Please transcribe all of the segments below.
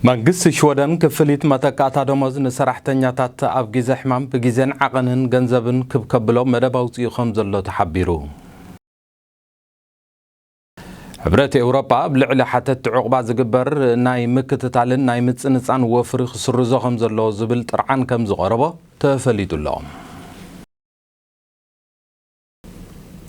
መንግስቲ ሽወደን ክፍሊት መተካእታ ደሞዝ ንሰራሕተኛታት ኣብ ግዜ ሕማም ብግዜን ዓቐንን ገንዘብን ክብ ከብሎ መደብ ኣውፂኡ ከም ዘሎ ተሓቢሩ። ሕብረት ኤውሮጳ ኣብ ልዕሊ ሓተትቲ ዑቕባ ዝግበር ናይ ምክትታልን ናይ ምጽንጻን ወፍሪ ክስርዞ ከም ዘለዎ ዝብል ጥርዓን ከም ዝቐረቦ ተፈሊጡ ኣሎ።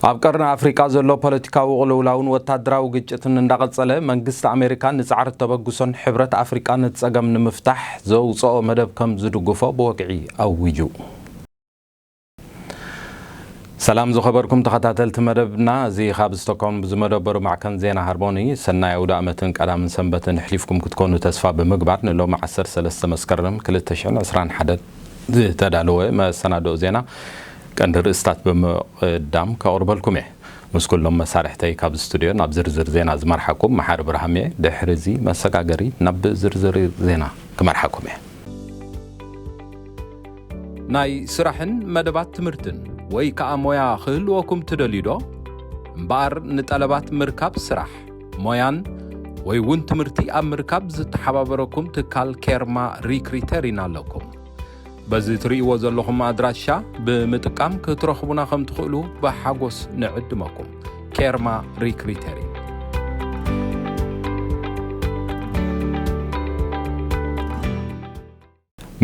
ኣብ ቀርኒ ኣፍሪቃ ዘሎ ፖለቲካዊ ቅልውላውን ወታደራዊ ግጭትን እንዳቐጸለ፣ መንግስቲ ኣሜሪካ ንጻዕሪ ተበግሶን ሕብረት ኣፍሪቃ ነቲ ጸገም ንምፍታሕ ዘውጽኦ መደብ ከም ዝድግፎ ብወግዒ ኣዊጁ። ሰላም ዝኸበርኩም ተኸታተልቲ መደብና፣ እዚ ካብ ስቶክሆልም ብዝመደበሩ ማዕከን ዜና ሃርሞኒ ሰናይ ኣውደ ዓመትን ቀዳምን ሰንበትን ኣሕሊፍኩም ክትኮኑ ተስፋ ብምግባር፣ ንሎሚ ዓሰርተ ሰለስተ መስከረም ክልተ ሽሕን ዕስራን ሓደን ዝተዳለወ መሰናድኦ ዜና ቀንዲ ርእስታት ብምቕዳም ከቕርበልኩም እየ። ምስ ኩሎም መሳርሕተይ ካብ ስቱድዮ ናብ ዝርዝር ዜና ዝመርሓኩም መሓሪ ብርሃም እየ። ድሕሪ እዚ መሰጋገሪ ናብ ዝርዝር ዜና ክመርሓኩም እየ። ናይ ስራሕን መደባት ትምህርትን ወይ ከኣ ሞያ ክህልወኩም ትደልዩ ዶ? እምበኣር ንጠለባት ምርካብ ስራሕ፣ ሞያን ወይ እውን ትምህርቲ ኣብ ምርካብ ዝተሓባበረኩም ትካል ኬርማ ሪክሪተር ኢና ኣለኩም። በዚ ትርእይዎ ዘለኹም ኣድራሻ ብምጥቃም ክትረኽቡና ከም ትኽእሉ ብሓጎስ ንዕድመኩም። ኬርማ ሪክሪተሪን።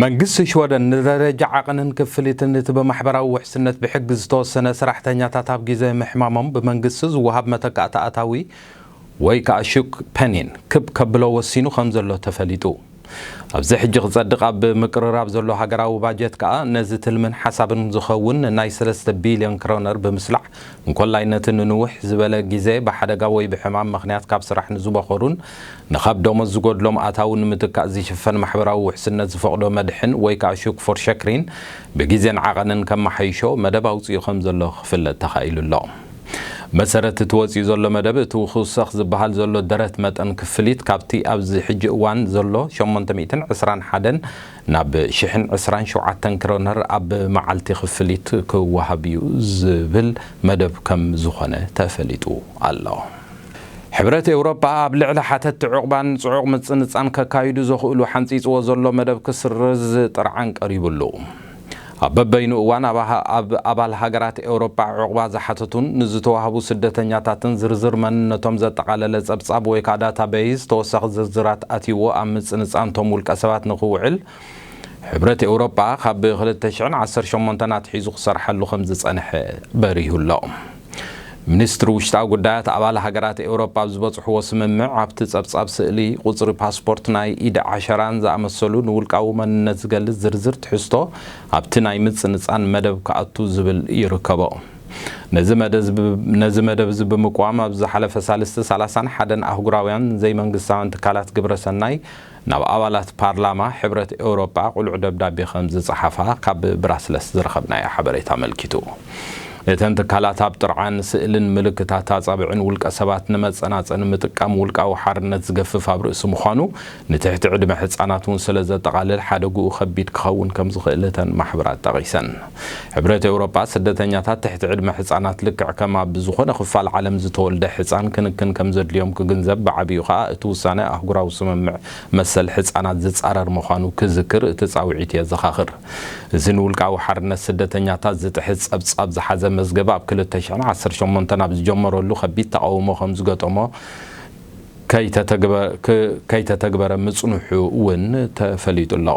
መንግስቲ ሽወደን ንደረጃ ዓቐንን ክፍሊትን እቲ ብማሕበራዊ ውሕስነት ብሕጊ ዝተወሰነ ሰራሕተኛታት ኣብ ግዜ ምሕማሞም ብመንግስቲ ዝወሃብ መተካእታ ኣታዊ ወይ ከዓ ሹክ ፐኒን ክብ ከብሎ ወሲኑ ከም ዘሎ ተፈሊጡ። ኣብዚ ሕጂ ክጸድቕ ኣብ ምቅርራብ ዘሎ ሃገራዊ ባጀት ከኣ ነዚ ትልምን ሓሳብን ዝኸውን ናይ ሰለስተ ቢልዮን ክሮነር ብምስላዕ፣ እንኮላይ ነቲ ንንውሕ ዝበለ ግዜ ብሓደጋ ወይ ብሕማም ምኽንያት ካብ ስራሕ ንዝቦኸሩን ንኻብ ደሞዝ ዝጎድሎም ኣታዊ ንምትካእ ዝሽፈን ማሕበራዊ ውሕስነት ዝፈቕዶ መድሕን ወይ ከዓ ሹክ ፎር ሸክሪን ብግዜን ዓቐንን ከመሓይሾ መደብ ኣውፂኡ ከም ዘሎ ክፍለጥ ተኻኢሉ ኣሎ። መሰረት እቲ ወፂኡ ዘሎ መደብ፣ እቲ ክውሰኽ ዝበሃል ዘሎ ደረት መጠን ክፍሊት ካብቲ ኣብዚ ሕጂ እዋን ዘሎ ሸሞንተ ሚእትን ዕስራን ሓደን ናብ ሽሕን ዕስራን ሸውዓተን ክሮነር ኣብ መዓልቲ ክፍሊት ክወሃብ እዩ ዝብል መደብ ከም ዝኾነ ተፈሊጡ ኣሎ። ሕብረት ኤውሮጳ ኣብ ልዕሊ ሓተትቲ ዑቕባን ጽዑቕ ምጽንጻን ከካይዱ ዘኽእሉ ሓንጺጽዎ ዘሎ መደብ ክስርዝ ጥርዓን ቀሪቡሉ። ኣብ በበይኑ እዋን ኣብ ሃ-፣ ኣብ ኣባል ሃገራት ኤውሮጳ ዑቕባ ዝሓተቱን ንዝተዋህቡ ስደተኛታትን ዝርዝር መንነቶም ዘጠቓለለ ጸብጻብ ወይ ከዓ ዳታቤይዝ ተወሳኺ ዝርዝራት ኣትይዎ ኣብ ምጽንጻን እቶም ውልቀ ሰባት ንኽውዕል ሕብረት ኤውሮጳ ካብ ክልተ ሽሕን ዓሰርተ ሸሞንተን ኣትሒዙ ክሰርሓሉ ከም ዝጸንሐ በሪሁ ኣሎ። ሚኒስትሪ ውሽጣዊ ጉዳያት ኣባል ሃገራት ኤውሮጳ ኣብ ዝበጽሕዎ ስምምዕ፣ ኣብቲ ጸብጻብ ስእሊ ቁጽሪ ፓስፖርት፣ ናይ ኢድ ዓሸራን ዝኣመሰሉ ንውልቃዊ መንነት ዝገልጽ ዝርዝር ትሕዝቶ ኣብቲ ናይ ምጽንጻን መደብ ክኣቱ ዝብል ይርከቦ። ነዚ መደ-፣ ነዚ መደብ እዚ ብምቅዋም፣ ኣብ ዝሓለፈ ሳልስቲ ሰላሳን ሓደን ኣህጉራውያን ዘይመንግስታውያን ትካላት ግብረ ሰናይ ናብ ኣባላት ፓርላማ ሕብረት ኤውሮጳ ቅሉዕ ደብዳቤ ከም ዝጸሓፋ ካብ ብራስለስ ዝረኸብናዮ ሓበሬታ ኣመልኪቱ። እተን ትካላት ኣብ ጥርዓን ስእልን ምልክታት ኣጻብዕን ውልቀ ሰባት ንመጸናጸኒ ምጥቃም ውልቃዊ ሓርነት ዝገፍፍ ኣብ ርእሲ ምዃኑ፣ ንትሕቲ ዕድመ ህጻናት እውን ስለ ዘጠቓልል ሓደግኡ ከቢድ ክኸውን ከም ዝኽእል እተን ማሕበራት ጠቒሰን። ሕብረት ኤውሮጳ ስደተኛታት ትሕቲ ዕድመ ህጻናት ልክዕ ከም ኣብ ዝኾነ ክፋል ዓለም ዝተወልደ ህጻን ክንክን ከም ዘድልዮም ክግንዘብ፣ ብዓቢኡ ከኣ እቲ ውሳነ ኣህጉራዊ ስምምዕ መሰል ህጻናት ዝጻረር ምዃኑ ክዝክር እቲ ጻውዒት የዘኻኽር። እዚ ንውልቃዊ ሓርነት ስደተኛታት ዝጥሕስ ጸብጻብ ዝሓዘ መዝገብ ኣብ ክልተ ሽሕን ዓሰርተ ሸሞንተን ኣብ ዝጀመረሉ ከቢድ ተቓውሞ ከም ዝገጠሞ ከይተተግበ-፣ ክ-፣ ከይተተግበረ ምጽንሑ እውን ተፈሊጡ ኣሎ።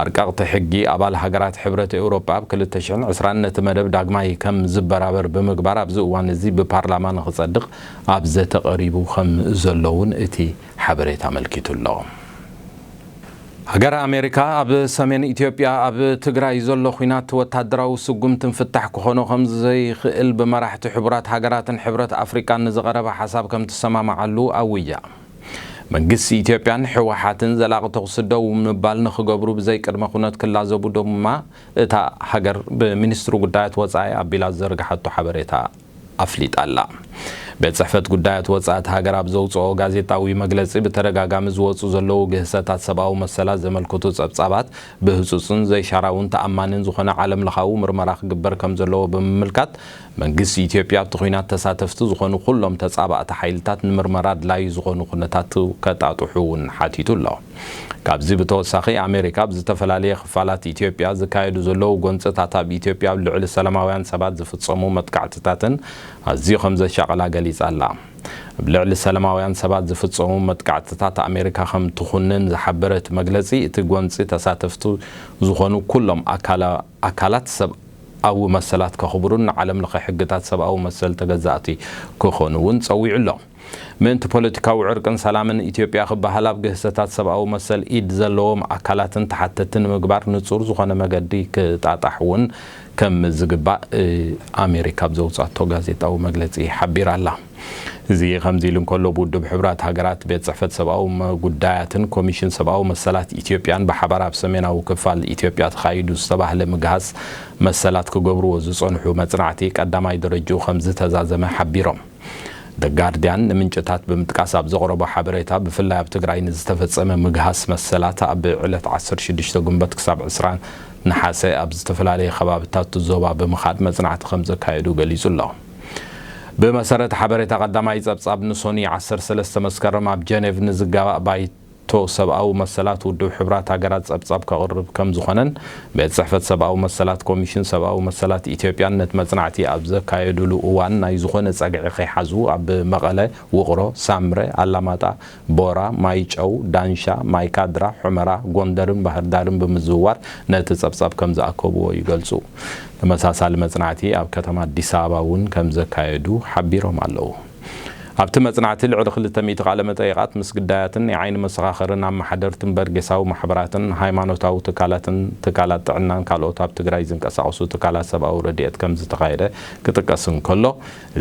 ኣርቀቕቲ ሕጊ ኣባል ሃገራት ሕብረት ኤውሮጳ ኣብ ክልተ ሽሕን ዕስራን ነቲ መደብ ዳግማይ ከም ዝበራበር ብምግባር፣ ኣብዚ እዋን እዚ ብፓርላማ ንኽጸድቕ ኣብ ዘተ ቀሪቡ ከም ዘሎ እውን እቲ ሓበሬታ ኣመልኪቱ ኣሎ። ሃገረ ኣሜሪካ ኣብ ሰሜን ኢትዮጵያ ኣብ ትግራይ ዘሎ ኲናት ወታደራዊ ስጉምትን ፍታሕ ክኾኖ ከም ዘይኽእል ብመራሕቲ ሕቡራት ሃገራትን ሕብረት ኣፍሪቃን ንዝቐረበ ሓሳብ ከም ትሰማማዓሉ ኣዊጃ። መንግስቲ ኢትዮጵያን ህወሓትን ዘላቒ ተኹሲ ደው ምባል ንኽገብሩ ብዘይ ቅድመ ኩነት ክላዘቡ ድማ እታ ሃገር ብሚኒስትሪ ጉዳያት ወጻኢ ኣቢላ ዝዘርግሓቶ ሓበሬታ ኣፍሊጣ ኣላ። ቤት ጽሕፈት ጉዳያት ወጻእቲ ሃገር ኣብ ዘውጽኦ ጋዜጣዊ መግለጺ፣ ብተደጋጋሚ ዝወጹ ዘለዉ ግህሰታት ሰብኣዊ መሰላት ዘመልክቱ ጸብጻባት ብህጹጽን ዘይሻራውን ተኣማንን ዝኾነ ዓለም ለኻዊ ምርመራ ክግበር ከም ዘለዎ ብምምልካት፣ መንግስቲ ኢትዮጵያ ኣብቲ ኲናት ተሳተፍቲ ዝኾኑ ኩሎም ተጻባእቲ ሓይልታት ንምርመራ ኣድላዪ ዝኾኑ ኩነታት ከጣጥሑ እውን ሓቲቱ ኣሎ። ካብዚ ብተወሳኺ፣ ኣሜሪካ ኣብ ዝተፈላለየ ክፋላት ኢትዮጵያ ዝካየዱ ዘለዉ ጎንጽታት፣ ኣብ ኢትዮጵያ ኣብ ልዕሊ ሰላማውያን ሰባት ዝፍጸሙ መጥቃዕትታትን ኣዝዩ ከም ዘሻቕላ ገሊጻ ኣላ። ኣብ ልዕሊ ሰላማውያን ሰባት ዝፍጸሙ መጥቃዕትታት ኣሜሪካ ከም ትኹንን ዝሓበረ እቲ መግለጺ፣ እቲ ጎንጺ ተሳተፍቲ ዝኾኑ ኩሎም ኣካላ-፣ ኣካላት ሰብኣዊ መሰላት ከኽብሩን ንዓለም ለኸ ሕግታት ሰብኣዊ መሰል ተገዛእቲ ክኾኑ እውን ጸዊዑ ኣሎ። ምእንቲ ፖለቲካዊ ዕርቅን ሰላምን ኢትዮጵያ ክበሃል፣ ኣብ ግህሰታት ሰብኣዊ መሰል ኢድ ዘለዎም ኣካላትን ተሓተትቲ ንምግባር ንጹር ዝኾነ መገዲ ክጣጣሕ እውን ከም ዝግባእ፣ እ፣ ኣሜሪካ ኣብ ዘውጻቶ ጋዜጣዊ መግለጺ ሓቢራ ኣላ። እዚ ከምዚ ኢሉ እንከሎ፣ ብውድብ ሕቡራት ሃገራት ቤት ጽሕፈት ሰብኣዊ መ-፣ ጉዳያትን ኮሚሽን ሰብኣዊ መሰላት ኢትዮጵያን ብሓባር ኣብ ሰሜናዊ ክፋል ኢትዮጵያ ተኻይዱ ዝተባህለ ምግሃስ መሰላት ክገብርዎ ዝጸንሑ መጽናዕቲ ቀዳማይ ደረጃኡ ከም ዝተዛዘመ ሓቢሮም። ደ ጋርዲያን ንምንጭታት ብምጥቃስ ኣብ ዘቕረቦ ሓበሬታ፣ ብፍላይ ኣብ ትግራይ ንዝተፈጸመ ምግሃስ መሰላት ኣብ ዕለት ዓሰርተ ሽዱሽተ ግንቦት ክሳብ ዕስራ ነሓሰ ኣብ ዝተፈላለየ ከባብታት ዞባ ብምኻድ መጽናዕቲ ከም ዘካየዱ ገሊጹ ኣሎ። ብመሰረት ሓበሬታ ቀዳማይ ጸብጻብ፣ ንሶኒ ዓሰርተ ሰለስተ መስከረም ኣብ ጀኔቭ ንዝጋባእ ባይቶ ሰብኣዊ መሰላት ውድብ ሕቡራት ሃገራት ጸብጻብ ከቕርብ ከም ዝኾነን፣ ቤት ጽሕፈት ሰብኣዊ መሰላት ኮሚሽን ሰብኣዊ መሰላት ኢትዮጵያን ነቲ መጽናዕቲ ኣብ ዘካየዱሉ እዋን፣ ናይ ዝኾነ ጸግዒ ከይሓዙ ኣብ መቐለ፣ ውቕሮ፣ ሳምረ፣ ኣላማጣ፣ ቦራ፣ ማይጨው፣ ዳንሻ፣ ማይካድራ፣ ሑመራ፣ ጎንደርን ባህር ዳርን ብምዝውዋር ነቲ ጸብጻብ ከም ዝኣከብዎ ይገልጹ። ተመሳሳሊ መጽናዕቲ ኣብ ከተማ ኣዲስ ኣበባ እውን ከም ዘካየዱ ሓቢሮም ኣለዉ። ኣብቲ መጽናዕቲ ልዕሊ ክልተ ሚእቲ ቃለ መጠይቓት ምስ ግዳያትን ናይ ዓይኒ መሰኻኽርን ኣመሓደርትን በርጌሳዊ ማሕበራትን ሃይማኖታዊ ትካላትን ትካላት ጥዕናን ካልኦት ኣብ ትግራይ ዝንቀሳቐሱ ትካላት ሰብኣዊ ረድኤት ከም ዝተኻየደ ክጥቀስ እንከሎ፣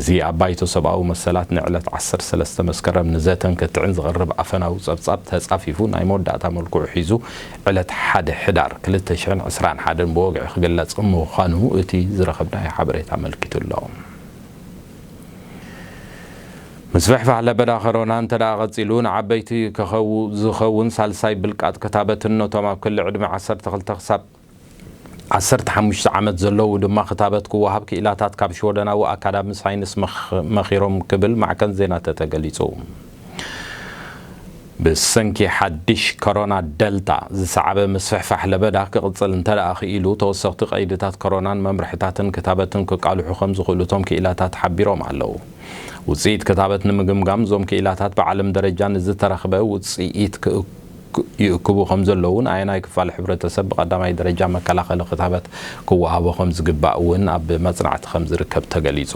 እዚ ኣብ ባይቶ ሰብኣዊ መሰላት ንዕለት ዓሰርተ ሰለስተ መስከረም ንዘተን ክትዕን ዝቐርብ ኣፈናዊ ጸብጻብ ተጻፊፉ ናይ መወዳእታ መልክዑ ሒዙ ዕለት ሓደ ሕዳር ክልተ ሽሕን ዕስራን ሓደን ብወግዒ ክግለጽ ምዃኑ እቲ ዝረኸብናዮ ሓበሬታ ኣመልኪቱ ኣሎ። ምስፍሕፋሕ ለበዳ ኮሮና እንተ ደኣ ቀጺሉ፣ ንዓበይቲ ክኸው-፣ ዝኸውን ሳልሳይ ብልቃጥ ክታበትን ነቶም ኣብ ክሊ ዕድመ ዓሰርተ ክልተ ክሳብ ዓሰርተ ሓሙሽተ ዓመት ዘለዉ ድማ ክታበት ክወሃብ ክኢላታት ካብ ሽወደናዊ ኣካዳሚ ሳይንስ መኽ-፣ መኺሮም ክብል ማዕከን ዜና ተተ ገሊጹ። ብሰንኪ ሓድሽ ኮሮና ደልታ ዝሰዓበ ምስፍሕፋሕ ለበዳ ክቕጽል እንተ ደኣ ክኢሉ፣ ተወሰኽቲ ቀይድታት ኮሮናን መምርሕታትን ክታበትን ክቃልሑ ከም ዝኽእሉ እቶም ክኢላታት ሓቢሮም ኣለዉ። ውጽኢት ክታበት ንምግምጋም፣ እዞም ክኢላታት ብዓለም ደረጃ ንዝተረኽበ ውጽኢት ክእ-፣ ይእክቡ ከም ዘለዉን ኣየናይ ክፋል ሕብረተሰብ ብቐዳማይ ደረጃ መከላኸሊ ክታበት ክወሃቦ ከም ዝግባእ እውን ኣብ መጽናዕቲ ከም ዝርከብ ተገሊጹ።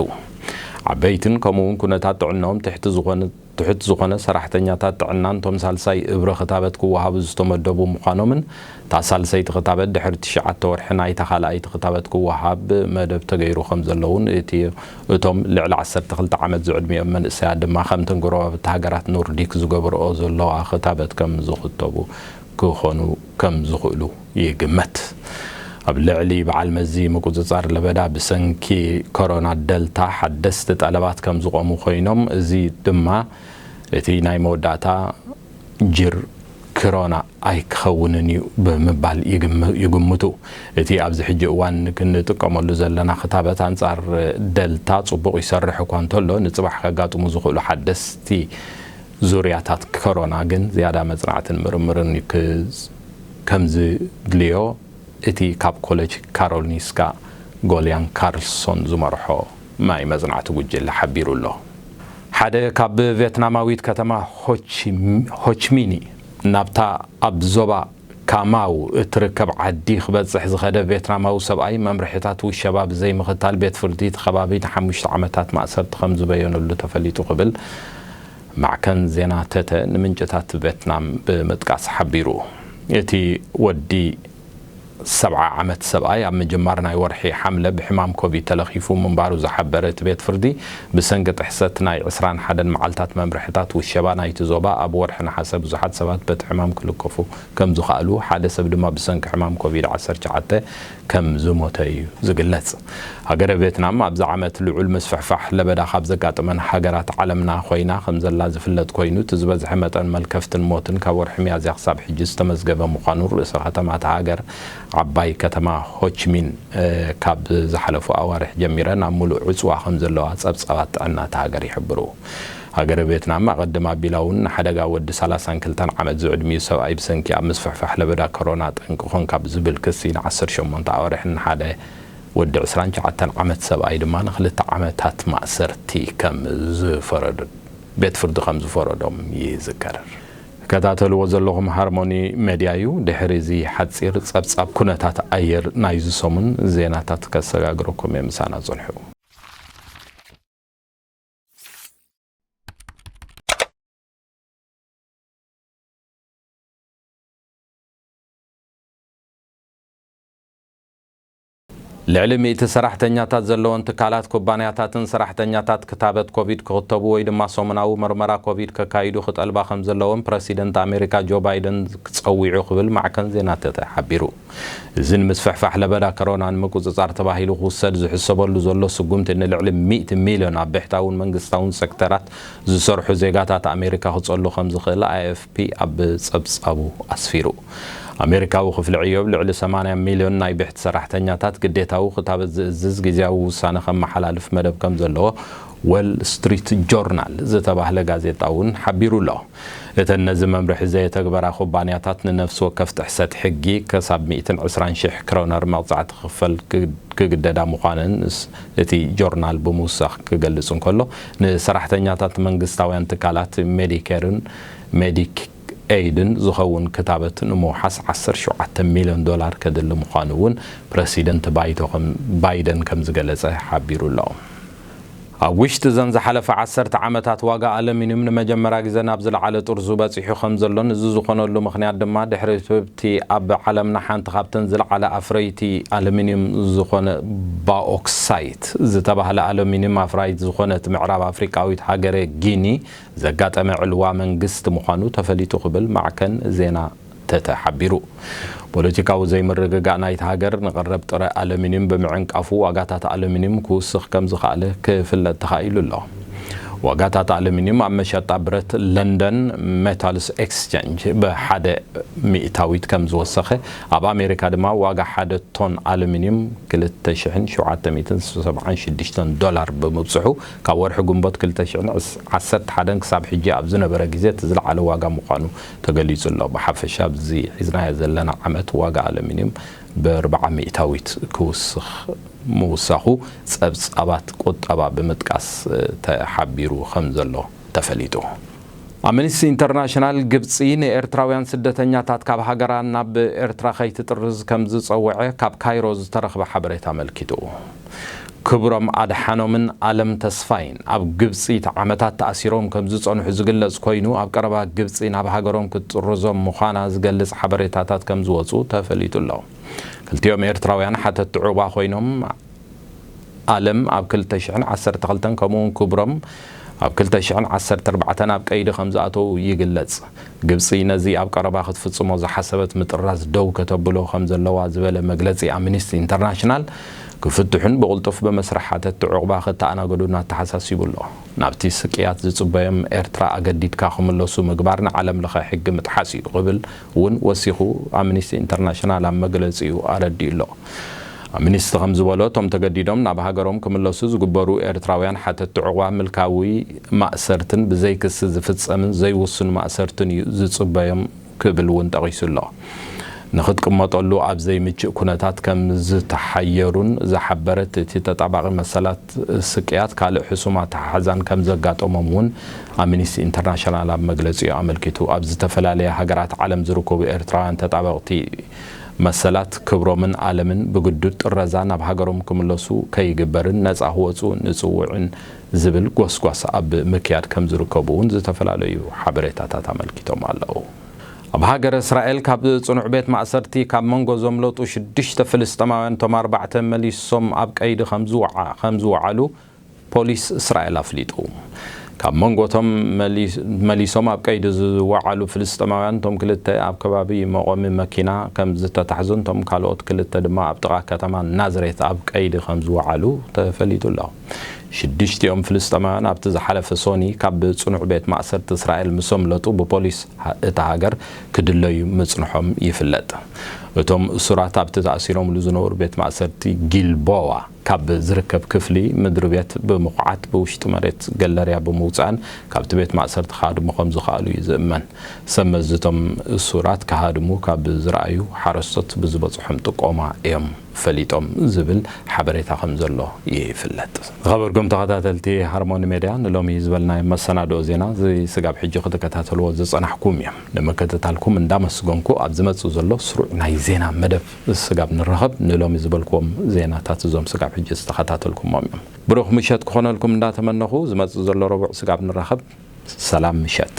ዓበይትን ከምኡ እውን ኩነታት ጥዕናኦም ትሕቲ ዝኾነ፣ ትሑት ዝኾነ ሰራሕተኛታት ጥዕናን እቶም ሳልሳይ እብረ ክታበት ክወሃቡ ዝተመደቡ ምዃኖምን እታ ሳልሰይቲ ክታበት ድሕሪ ትሽዓተ ወርሒ ናይታ ካልኣይቲ ክታበት ክወሃብ መደብ ተገይሩ ከም ዘለውን እቲ፣ እቶም ልዕሊ ዓሰርተ ክልተ ዓመት ዝዕድሚኦም መንእሰያት ድማ ከምተን ጎረባብቲ ሃገራት ኖርዲክ ዝገብርኦ ዘለዋ ክታበት ከም ዝኽተቡ ክኾኑ ከም ዝኽእሉ ይግመት። ኣብ ልዕሊ በዓል መዚ ምቁጽጻር ለበዳ ብሰንኪ ኮሮና ደልታ ሓደስቲ ጠለባት ከም ዝቖሙ ኮይኖም፣ እዚ ድማ እቲ ናይ መወዳእታ ጅር ክሮና ኣይክኸውንን እዩ ብምባል ይግም-፣ ይግምቱ። እቲ ኣብዚ ሕጂ እዋን ክንጥቀመሉ ዘለና ክታበት ኣንጻር ደልታ ጽቡቕ ይሰርሕ እኳ እንተሎ፣ ንጽባሕ ከጋጥሙ ዝኽእሉ ሓደስቲ ዙርያታት ኮሮና ግን ዝያዳ መጽናዕትን ምርምርን ክ-፣ ከም ዝድልዮ እቲ ካብ ኮሌጅ ካሮሊንስካ ጎልያን ካርልሶን ዝመርሖ ናይ መጽናዕቲ ጉጅለ ሓቢሩ ኣሎ። ሓደ ካብ ቬትናማዊት ከተማ ሆቺ-፣ ሆችሚኒ ናብታ ኣብ ዞባ ካማው እትርከብ ዓዲ ክበጽሕ ዝኸደ ቬትናማዊ ሰብኣይ፣ መምርሒታት ውሸባ ብዘይምኽታል፣ ቤት ፍርዲ እቲ ከባቢ ንሓሙሽተ ዓመታት ማእሰርቲ ከም ዝበየነሉ ተፈሊጡ ክብል ማዕከን ዜና ተተ ንምንጭታት ቬትናም ብምጥቃስ ሓቢሩ። እቲ ወዲ ሰብዓ ዓመት ሰብኣይ ኣብ ምጅማር ናይ ወርሒ ሓምለ ብሕማም ኮቪድ ተለኺፉ ምንባሩ ዝሓበረ እቲ ቤት ፍርዲ፣ ብሰንኪ ጥሕሰት ናይ ዕስራን ሓደን መዓልታት መምርሕታት ውሸባ ናይቲ ዞባ፣ ኣብ ወርሒ ነሓሰ ብዙሓት ሰባት በቲ ሕማም ክልከፉ ከም ዝኸኣሉ፣ ሓደ ሰብ ድማ ብሰንኪ ሕማም ኮቪድ ዓሰርተ ትሽዓተ ከም ዝሞተ እዩ ዝግለጽ። ሃገረ ቬትናም ኣብዚ ዓመት ልዑል ምስፍሕፋሕ ለበዳ ካብ ዘጋጠመን ሃገራት ዓለምና ኮይና ከም ዘላ ዝፍለጥ ኮይኑ፣ እቲ ዝበዝሐ መጠን መልከፍትን ሞትን ካብ ወርሒ ሚያዝያ ክሳብ ሕጂ ዝተመዝገበ ምዃኑ ርእሰ ከተማ እታ ሃገር ዓባይ ከተማ ሆችሚን፣ እ፣ ካብ ዝሓለፉ ኣዋርሕ ጀሚረን ኣብ ምሉእ ዕጽዋ ከም ዘለዋ ጸብጻባት ጥዕና እታ ሃገር ይሕብሩ። ሃገረ ቬትናም ኣቐድም ኣቢላ እውን ንሓደጋ ወዲ ሰላሳን ክልተን ዓመት ዝዕድሚኡ ሰብኣይ ብሰንኪ ኣብ ምስፍሕፋሕ ለበዳ ኮሮና ጠንቂ ኮንካ ብዝብል ክሲ ንዓሰርተ ሸሞንተ ኣዋርሕን ንሓደ ወዲ ዕስራን ትሽዓተን ዓመት ሰብኣይ ድማ ንክልተ ዓመታት ማእሰርቲ ከም ዝፈረዱ፣ ቤት ፍርዲ ከም ዝፈረዶም ይዝከር። ትከታተልዎ ዘለኹም ሃርሞኒ ሜድያ እዩ። ድሕሪ እዚ ሓጺር ጸብጻብ ኩነታት ኣየር ናይዚ ሰሙን ዜናታት ከሰጋግረኩም እየ። ምሳና ጽንሑ። ልዕሊ ሚእቲ ሰራሕተኛታት ዘለዎን ትካላት፣ ኩባንያታትን ሰራሕተኛታት ክታበት ኮቪድ ክኽተቡ ወይ ድማ ሰሙናዊ መርመራ ኮቪድ ከካይዱ ክጠልባ ከም ዘለዎም ፕረሲደንት ኣሜሪካ ጆ ባይደን ክጸዊዑ ክብል ማዕከን ዜና ተተ ሓቢሩ። እዚ ንምስፍሕፋሕ ለበዳ ኮሮና ንምቁጽጻር ተባሂሉ ክውሰድ ዝሕሰበሉ ዘሎ ስጉምቲ፣ ንልዕሊ ሚእቲ ሚልዮን ኣብ ብሕታውን መንግስታውን ሴክተራት ዝሰርሑ ዜጋታት ኣሜሪካ ክጸሉ ከም ዝኽእል ኣይ ኤፍ ፒ ኣብ ጸብጻቡ ኣስፊሩ። ኣሜሪካዊ ክፍሊ ዕዮብ ልዕሊ ሰማንያ ሚልዮን ናይ ብሕቲ ሰራሕተኛታት ግዴታዊ ክታበት ዝእዝዝ ግዜያዊ ውሳነ ከመሓላልፍ መደብ ከም ዘለዎ ወል ስትሪት ጆርናል ዝተባህለ ጋዜጣ እውን ሓቢሩ ኣሎ። እተን ነዚ መምርሒ ዘየተግበራ ኩባንያታት ንነፍሲ ወከፍ ጥሕሰት ሕጊ ከሳብ ሚእትን ዕስራን ሽሕ ክሮነር መቕጻዕቲ ክኽፈል ክግ-፣ ክግደዳ ምዃነን ስ-፣ እቲ ጆርናል ብምውሳኽ ክገልጽ እንከሎ፣ ንሰራሕተኛታት መንግስታውያን ትካላት ሜዲኬርን ሜዲክ ኤይድን ዝኸውን ክታበት ንምውሓስ ዓሰርተ ሸውዓተ ሚልዮን ዶላር ከድሊ ምዃኑ እውን ፕረሲደንት ባይቶ ከም-፣ ባይደን ከም ዝገለጸ ሓቢሩ ኣሎ። ኣብ ውሽጢ እዘን ዝሓለፈ ዓሰርተ ዓመታት ዋጋ ኣለሚንዩም ንመጀመርያ ግዜ ናብ ዝለዓለ ጥርዙ በጺሑ ከም ዘሎን፣ እዚ ዝኾነሉ ምኽንያት ድማ ድሕሪ እቲ ኣብ ዓለምና ሓንቲ ካብተን ዝለዓለ ኣፍረይቲ ኣለሚንዩም ዝኾነ ባኦክሳይት ዝተባህለ ኣለሚንዩም ኣፍራይት ዝኾነት ምዕራብ ኣፍሪቃዊት ሃገረ ጊኒ ዘጋጠመ ዕልዋ መንግስቲ ምዃኑ ተፈሊጡ ክብል ማዕከን ዜና ተተ ሓቢሩ። ፖለቲካዊ ዘይምርግጋእ ናይቲ ሃገር ንቐረብ ጥረ ኣለሚንዩም ብምዕንቃፉ ዋጋታት ኣለሚንዩም ክውስኽ ከም ዝኸኣለ ክፍለጥ ተኻኢሉ ኣሎ። ዋጋታት ኣለሚንዩም ኣብ መሸጣ ብረት ለንደን ሜታልስ ኤክስቸንጅ ብሓደ ሚእታዊት ከም ዝወሰኸ፣ ኣብ ኣሜሪካ ድማ ዋጋ ሓደ ቶን ኣለሚንዩም ክልተ ሽሕን ሸውዓተ ሚእትን ሰብዓን ሽዱሽተን ዶላር ብምብጽሑ፣ ካብ ወርሒ ግንቦት ክልተ ሽሕን ዓሰርተ ሓደን ክሳብ ሕጂ ኣብ ዝነበረ ግዜ እቲ ዝለዓለ ዋጋ ምዃኑ ተገሊጹ ኣሎ። ብሓፈሻ ኣብዚ ሒዝናዮ ዘለና ዓመት ዋጋ ኣለሚንዩም ብኣርብዓ ሚእታዊት ክውስኽ ምውሳኹ ጸብጻባት ቁጠባ ብምጥቃስ ተሓቢሩ ከም ዘሎ ተፈሊጡ። ኣምነስቲ ኢንተርናሽናል ግብጺ ንኤርትራውያን ስደተኛታት ካብ ሃገራ ናብ ኤርትራ ከይትጥርዝ ከም ዝጸውዐ ካብ ካይሮ ዝተረኽበ ሓበሬታ ኣመልኪቱ። ክብሮም ኣድሓኖምን ኣለም ተስፋይን ኣብ ግብጺ ዓመታት ተኣሲሮም ከም ዝጸንሑ ዝግለጽ ኮይኑ፣ ኣብ ቀረባ ግብጺ ናብ ሃገሮም ክትጥርዞም ምዃና ዝገልጽ ሓበሬታታት ከም ዝወጹ ተፈሊጡ ኣሎ። ክልቲኦም ኤርትራውያን ሓተትቲ ዑቕባ ኮይኖም፣ ኣለም ኣብ ክልተ ሽሕን ዓሰርተ ክልተን ከምኡውን ክብሮም ኣብ ክልተ ሽሕን ዓሰርተ ኣርባዕተን ኣብ ቀይዲ ከም ዝኣተዉ ይግለጽ። ግብጺ ነዚ ኣብ ቀረባ ክትፍጽሞ ዝሓሰበት ምጥራዝ ደው ከተብሎ ከም ዘለዋ ዝበለ መግለጺ ኣምኒስቲ ኢንተርናሽናል፣ ክፍትሑን ብቕልጡፍ ብመስርሕ ሓተትቲ ዑቕባ ክተኣናገዱን ኣተሓሳሲቡ ኣሎ። ናብቲ ስቅያት ዝጽበዮም ኤርትራ ኣገዲድካ ክምለሱ ምግባር ንዓለም ለኸ ሕጊ ምጥሓስ እዩ ክብል እውን ወሲኹ ኣምኒስቲ ኢንተርናሽናል ኣብ መግለጺኡ ኣረዲኡ ኣሎ። ኣምኒስቲ ከም ዝበሎ፣ እቶም ተገዲዶም ናብ ሃገሮም ክምለሱ ዝግበሩ ኤርትራውያን ሓተትቲ ዑቕባ ምልካዊ ማእሰርትን ብዘይ ክሲ ዝፍጸምን ዘይውሱን ማእሰርትን እዩ ዝጽበዮም ክብል እውን ጠቒሱ ኣሎ። ንኽትቅመጠሉ ኣብ ዘይምችእ ኩነታት ከም ዝተሓየሩን ዝሓበረት እቲ ተጣባቒ መሰላት ስቅያት ካልእ ሕሱም ኣተሓሕዛን ከም ዘጋጠሞም እውን ኣምኒስቲ ኢንተርናሽናል ኣብ መግለጺኡ ኣመልኪቱ። ኣብ ዝተፈላለያ ሃገራት ዓለም ዝርከቡ ኤርትራውያን ተጣበቕቲ መሰላት ክብሮምን ኣለምን ብግዱድ ጥረዛ ናብ ሃገሮም ክምለሱ ከይግበርን ነጻ ክወጹ ንጽውዕን ዝብል ጎስጓስ ኣብ ምክያድ ከም ዝርከቡ እውን ዝተፈላለዩ ሓበሬታታት ኣመልኪቶም ኣለዉ። ኣብ ሃገረ እስራኤል ካብ ጽኑዕ ቤት ማእሰርቲ ካብ መንጎ ዘምለጡ ሽዱሽተ ፍልስጤማውያን እቶም ኣርባዕተ መሊሶም ኣብ ቀይዲ ከም ዝወዓ-፣ ከም ዝወዓሉ ፖሊስ እስራኤል ኣፍሊጡ። ካብ መንጎ እቶም መሊ-፣ መሊሶም ኣብ ቀይዲ ዝወዓሉ ፍልስጤማውያን እቶም ክልተ ኣብ ከባቢ መቆሚ መኪና ከም ዝተታሕዙን እቶም ካልኦት ክልተ ድማ ኣብ ጥቓ ከተማ ናዝሬት ኣብ ቀይዲ ከም ዝወዓሉ ተፈሊጡ ኣሎ። ሽዱሽቲኦም ፍልስጤማውያን ኣብቲ ዝሓለፈ ሶኒ ካብ ጽኑዕ ቤት ማእሰርቲ እስራኤል ምስ ኣምለጡ ብፖሊስ እታ ሃገር ክድለዩ ምጽንሖም ይፍለጥ። እቶም እሱራት ኣብቲ ተኣሲሮምሉ ዝነበሩ ቤት ማእሰርቲ ጊልቦዋ ካብ ዝርከብ ክፍሊ ምድሪ ቤት ብምኹዓት ብውሽጢ መሬት ገለርያ ብምውጻእን ካብቲ ቤት ማእሰርቲ ክሃድሙ ከም ዝኸኣሉ እዩ ዝእመን። ሰብ መዚ እቶም እሱራት ክሃድሙ ካብ ዝረኣዩ ሓረስቶት ብዝበጽሖም ጥቆማ እዮም ፈሊጦም ዝብል ሓበሬታ ከም ዘሎ ይፍለጥ። ዝኸበርኩም ተኸታተልቲ ሃርሞኒ ሜድያ፣ ንሎሚ ዝበልናዮ መሰናድኦ ዜና እዚ ስጋብ ሕጂ ክትከታተልዎ ዝጸናሕኩም እዮም። ንምክትታልኩም እንዳመስገንኩ ኣብ ዝመጽእ ዘሎ ስሩዕ ናይ ዜና መደብ ስጋብ ንራኸብ፣ ንሎሚ ዝበልክዎም ዜናታት እዞም ስጋብ ሕጂ ዝተኸታተልኩሞም እዮም። ብሩኽ ምሸት ክኾነልኩም እንዳተመነኹ ዝመጽእ ዘሎ ረቡዕ ስጋብ ንራኸብ። ሰላም ምሸት።